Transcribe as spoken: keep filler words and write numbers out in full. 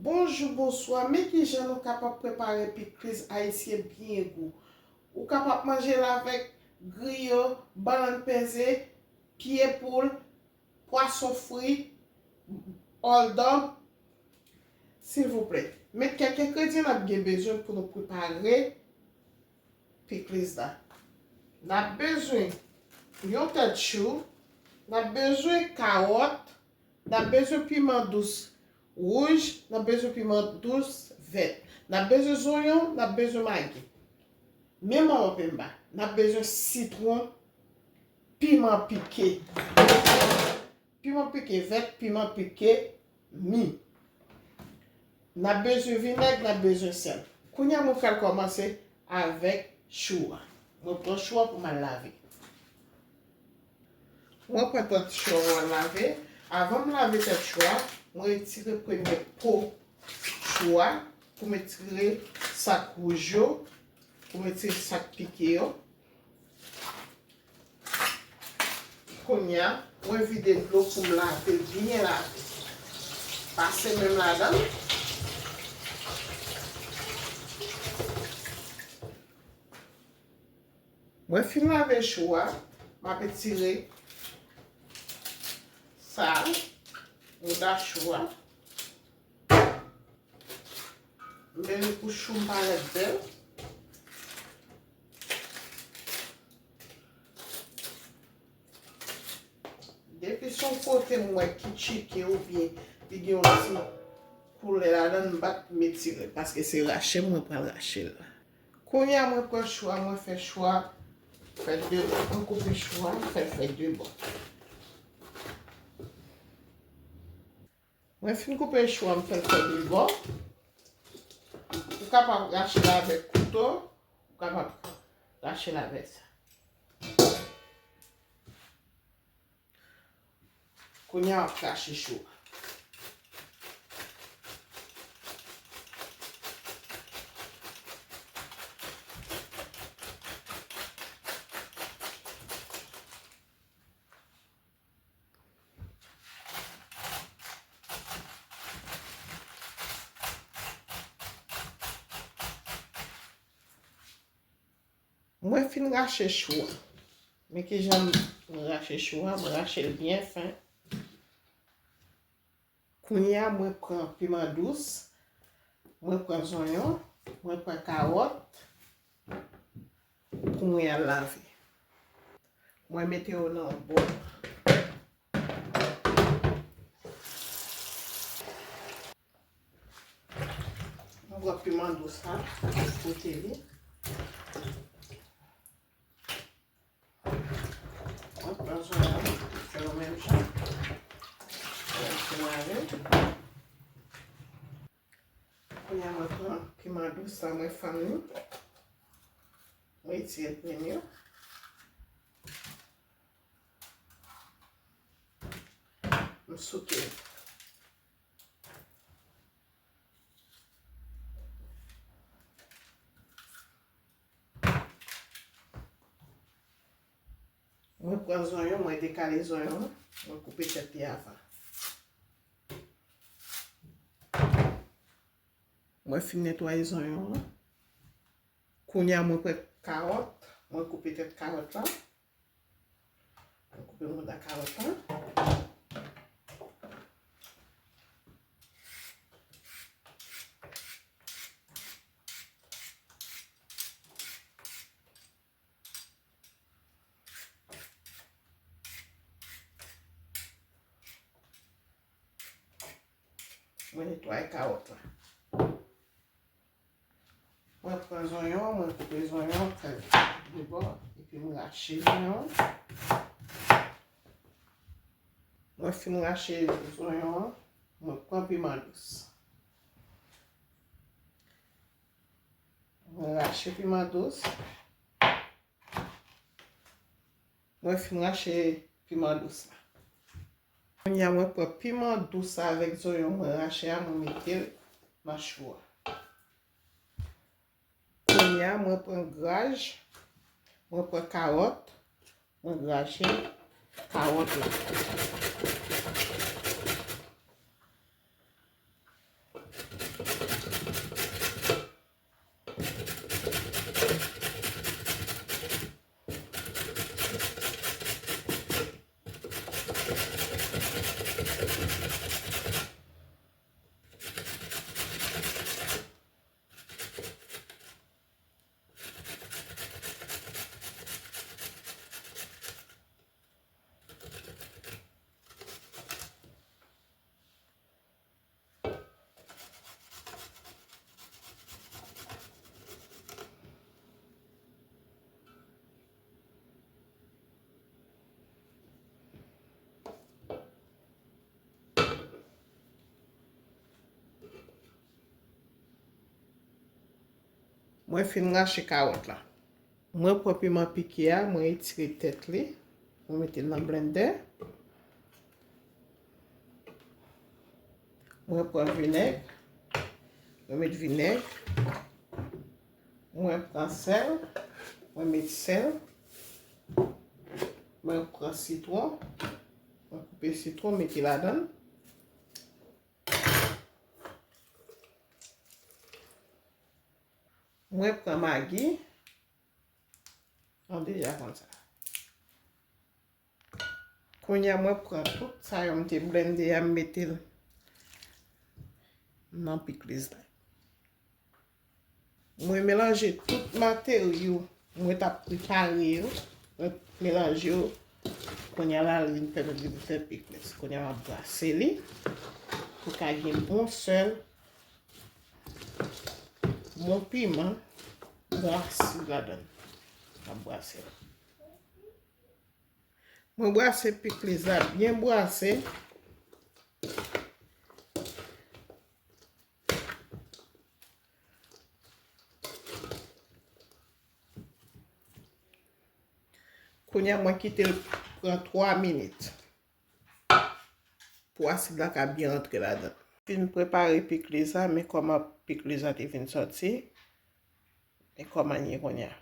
Bonjou, bonswa. Men kijan nou kapab prepare pikliz ayisyen byen gou. Ou kapab manje l avèk griyo, bannann peze, pye poul, pwason fri, òldòg, silvouplè. Men kèk engredyan n ap gen bezwen pou nou prepare pikliz la. N ap bezwen yon tèt chou, n ap bezwen kawòt, n ap bezwen piman dous wouj, n ap bezwen piman dous vèt, n ap bezwen zonyon, n ap bezwen magi. Men manman penba, n ap bezwen sitwon, piman pike. Piman pike vèt, piman pike mi. N ap bezwen vinèg, n ap bezwen sèl. Kounye a, mwen pral kòmanse avèk chou a. Mwen pran chou a pou m al lave. Mwen pran tèt chou a, mwen lave. Avan m lave tèt chou a, mwen retire premye po chou a pou m retire sak wouj yo, pou m retire sak pike yo. Kounye a, mwen vide dlo pou m lave, byen lave. Pase men m ladan l. Mwen fin lave chou a, m ap etire sa, mouda chou a. M bezwen pou chou m parèt bèl. Depi se yon kote m wè ki tcheke oubyen li gen yon ti koulè ladan l, m pa t met sirèt, paske se rache mwen pral rache l la. Kounye a, mwen pran chou a, mwen fè chou a fè de bò. Mwen koupe chou a, m fè l fè de bò. Mwen fin koupe chou a, m fè l fè de bò. Ou kapab rache l avèk kouto, ou kapab rache l avèk sa. Kounye a, w ap krache chou a. Mwen fin rache chou a. Men kijan mwen rache chou a, mwen rache l byen fen. Kounye a, mwen pran piman dous, mwen pran zonyon, mwen pran kawòt pou mwen al lave. Mwen mete yo nan yon bòl. Mwen pran piman dous la, pote li. Mwen pran zonyon, fè yo menm jan. Mwen mete mwen avè l. Kounye a, mwen pran piman dous la, mwen fann li. Mwen retire grenn yo. M souke l. Mwen pran zonyon, mwen dekale zonyon an, mwen koupe tèt li avan. Mwen fin netwaye zonyon an. Kounye a, mwen pran kawòt, mwen koupe tèt kawòt la. Mwen koupe mouda kawòt la. Mwen netwaye kawòt la. Mwen pran zonyon, mwen koupe zonyon, fè de bò, epi mwen rache zonyon. Mwen fin rache zonyon an, mwen pran piman dous. Mwen rache piman dous. Mwen fin rache piman dous la. Kounye a, mwen pran piman dous la avèk zonyon mwen rache a, mwen mete l nan chou a. Kounye a, mwen pran graj, mwen pran kawòt, mwen graje kawòt la. Mwen fin rache kawòt la. Mwen pran piman pike a, mwen retire tèt li. Mwen mete l nan blendè. Mwen pran vinèg. Mwen met vinèg. Mwen pran sèl. Mwen met sèl. Mwen pran sitwon. Mwen koupe sitwon, mete ladan l. Mwen pran magi. An deja konn sa. Kounye a, mwen pran tout sa yo m te blende a, m mete l nan pikliz la. Mwen melanje tout materyo mwen t ap prepare yo. Mwen melanje yo. Kounye a la, li vin pèmèt li vin fè pikliz. Kounye a, m ap brase li. Pou ka gen bon sèl, bon piman, bon asid ladan l. M ap brase l. Mwen brase pikliz la byen brase. Kounye a, mwen kite l pran twa minit pou asid la ka byen rantre ladan. Fin prepare pikliz la, men kòman pikliz la te vin sòti, men kòman l ye kounye a.